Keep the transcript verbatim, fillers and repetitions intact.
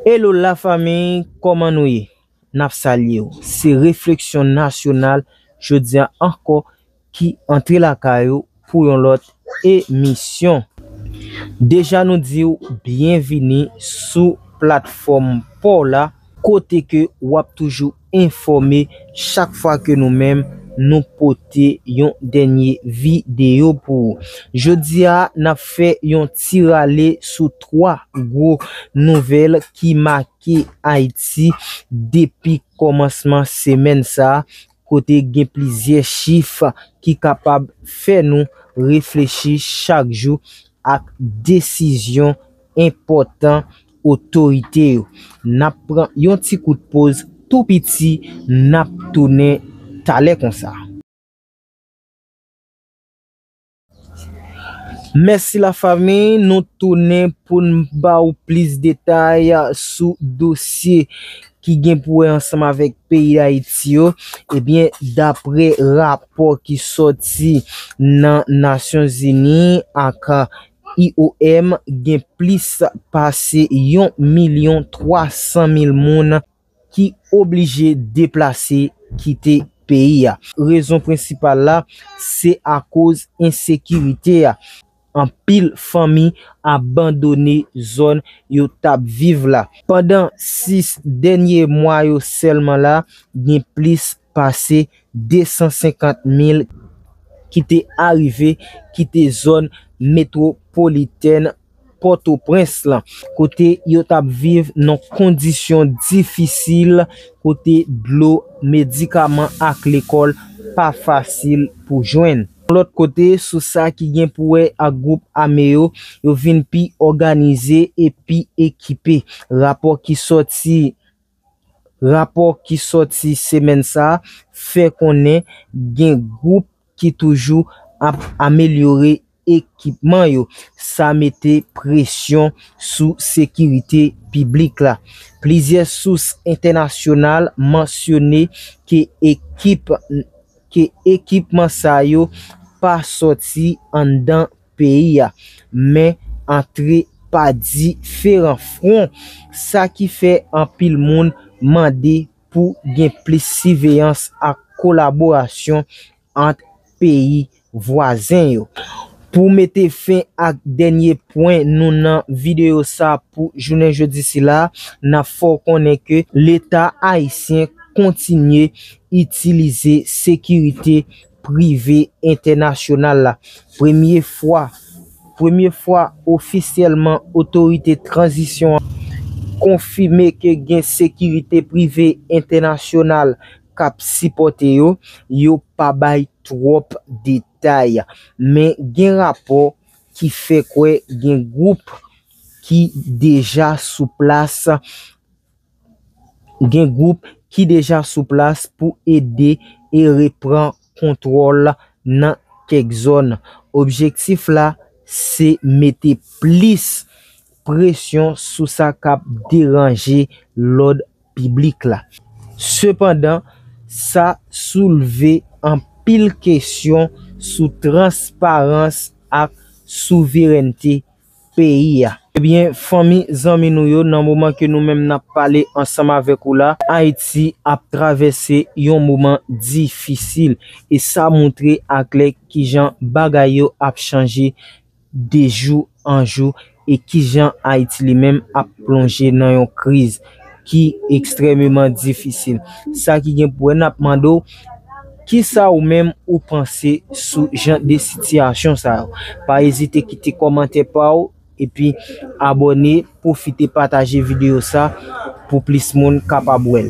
Hello la fanmi, kòman nou ye? N ap salye w. Se Refleksyon Nasyonal jodi a ankò ki antre lakay ou pou yon lòt emisyon. Deja nou di w byenvini sou platfòm pa w la, kote ke w ap toujou enfòme chak fwa ke nou menm nou pote yon dènye videyo pou ou. Jodi a, n ap fè yon ti rale sou twa gwo nouvèl ki make Ayiti depi kòmansman semèn sa a, kote gen plizyè chif ki kapab fè nou reflechi chak jou ak desizyon enpòtan otorite yo. N ap pran yon ti kout poz tou piti, n ap tounen talè konsa. Mèsi lafanmi, nou tounen pou n ba w plis detay sou dosye ki gen pou wè ansanm avèk peyi Dayiti yo. Ebyen, daprè rapò ki sòti nan Nasyonzini ak I O M, gen plis pase yon milyon twa san mil moun ki oblije deplase kite peyi a. Rezon prensipal la, se akoz ensekirite a. Anpil fanmi abandone zòn yo t ap viv la. Pandan sis dènye mwa yo sèlman la, gen plis pase de san senkant mil ki te arive kite zòn metwopolitèn Pòtoprens lan, kote yo t ap viv nan kondisyon difisil, kote dlo, medikaman ak lekòl pa fasil pou jwenn. Lòt kote, sou sa ki gen pou wè ak gwoup ame yo, yo vin pi òganize e pi ekipe. Rapò ki sòti, rapò ki sòti semèn sa a fè konnen gen gwoup ki toujou ap amelyore ekipman yo. Sa mete presyon sou sekirite piblik la. Plizyè sous entènasyonal mansyone ke ekip, ke ekipman sa yo pa sòti anndan peyi a, men antre pa diferan fwon, sa ki fè anpil moun mande pou gen plis siveyans ak kolaborasyon ant peyi vwazen yo. Pou mete fen ak dènye pwen nou nan videyo sa pou jounen jodi sila, n ap fè w konnen ke Leta ayisyen kontinye itilize sekirite prive entènasyonal la. Premye fwa, premye fwa ofisyèlman otorite tranzisyon an konfime ke gen sekirite prive entènasyonal k ap sipòte yo, yo pa bay twòp detay. Men gen rapò ki fè kwè gen gwoup ki deja sou plas, gen gwoup ki deja sou plas pou ede e repran kontwòl nan kèk zòn. Objektif la, se mete plis presyon sou sa k ap deranje lòd piblik la. Sepandan, sa soulve anpil kesyon sou transparans ak souverènte peyi a. Ebyen, fanmi, zanmi nou yo, nan moman ke nou menm n ap pale ansanm avèk ou la, Ayiti ap travèse yon moman difisil, e sa montre aklè kijan bagay yo ap chanje de jou an jou e kijan Ayiti li menm ap plonje nan yon kriz ki ekstrèmeman difisil. Sa ki gen pou wè, n ap mande w, kisa ou menm ou panse sou jan de sitiyasyon sa yo? Pa ezite kite kòmantè pa w, epi abòne, pwofite pataje videyo sa pou plis moun kapab wè l.